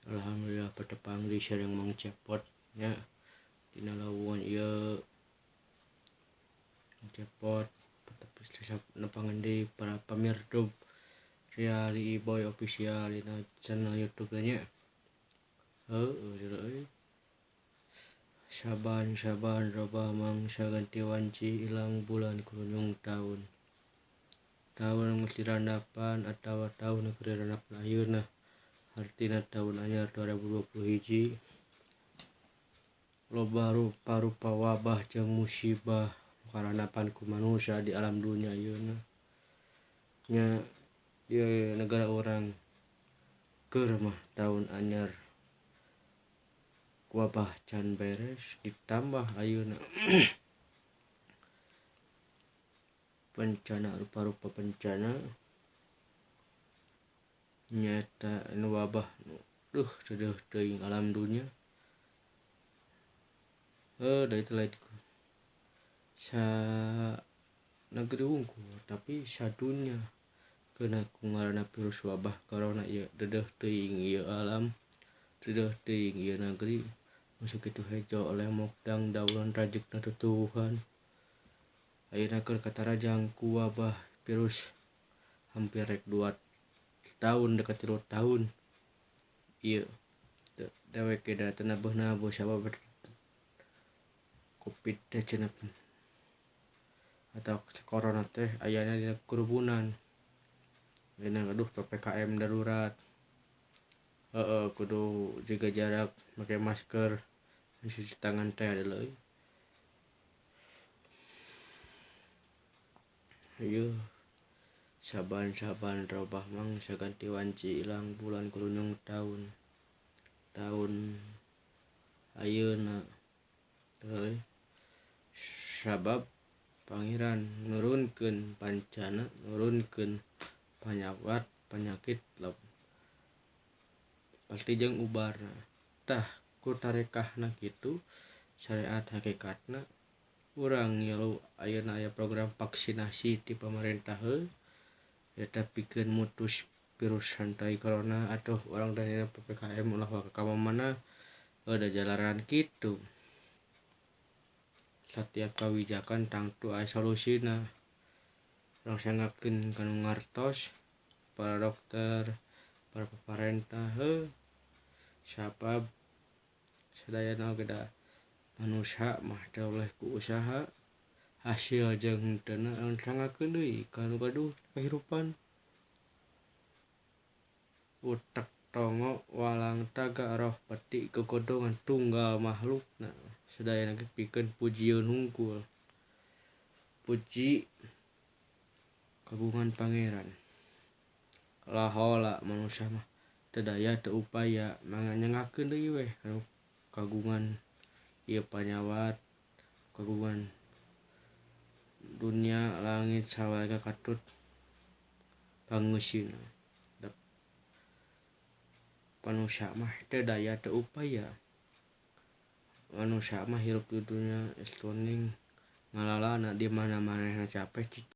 Alhamdulillah patepang deui sareng Mang Cepot nya dina lawuan ieu Mang Cepot nepangan deui para pamirsa Reali Boy Official dina channel YouTube nya. Heueuh saban-saban robah mangsa ganti wanci ilang bulan kurunyung taun. Taun geus dirandapan atawa taun keur dirandapan ayeuna hartina taun anyar 2021. Loba rupa-rupa wabah jeung musibah karandapan ku manusia di alam dunya ayeuna. Nya di negara urang keur mah taun anyar wabah can beres ditambah ayeuna bencana rupa-rupa bencana nyaeta anu wabah nu duh deudeuh teuing alam dunya. Heuh da itu lain sa negeri wungkul tapi sadunya kena ku ngaranna virus wabah corona ieu deudeuh teuing ieu alam deudeuh teuing ieu negeri nu sakitu hejo lemok dangdaunan rajekna tutuwuhan. Ayeuna keur katarajang ku wabah virus hampir rek 2 tahun dekat 3 tahun ieu dewek ge da teu nabuh-nabuh sabab covid teh cenah atau corona teh ayana dina kerumunan. Ayeuna aduh PPKM darurat. Heeh kudu jaga jarak, make masker, cuci tangan teh adalah euy. Ayo saban-saban robah mangsa ganti wanci ilang bulan kurunyung taun. Taun ayeuna euy sabab Pangeran nurunkeun pancana, nurunkeun penyakit pasti jeung ubarna. Tah ku tarekahna kitu syariat hakikatna urang ngilu ayeuna aya program vaksinasi ti pamarentah heuh eta pikeun mutus virus santai corona atuh urang teh dina PPKM ulah ka mana da jalaran kitu. Satiap kawijakan tangtu aya solusina. Urang sangakeun kanu ngartos para dokter, para pamarentah heuh sabab sadayana oge da manusia mah teu oleh ku usaha hasil jeung henteu urang sangakeun deui kanu gaduh kahirupan. Utek tongo walang taga roh peti gogodongan tunggal makhlukna sadayana ge pikeun pujieun hungkul. Puji kagungan pangeran. Lahola manusia mah teu daya teu upaya manganyangakeun deui weh kanu kagungan ieu panyawat, kagungan dunia langit sawarga katut pangeusina. Manusia mah teu daya teu upaya. Manusia mah hirup di dunia estoning ngalalana di mana manehna capek.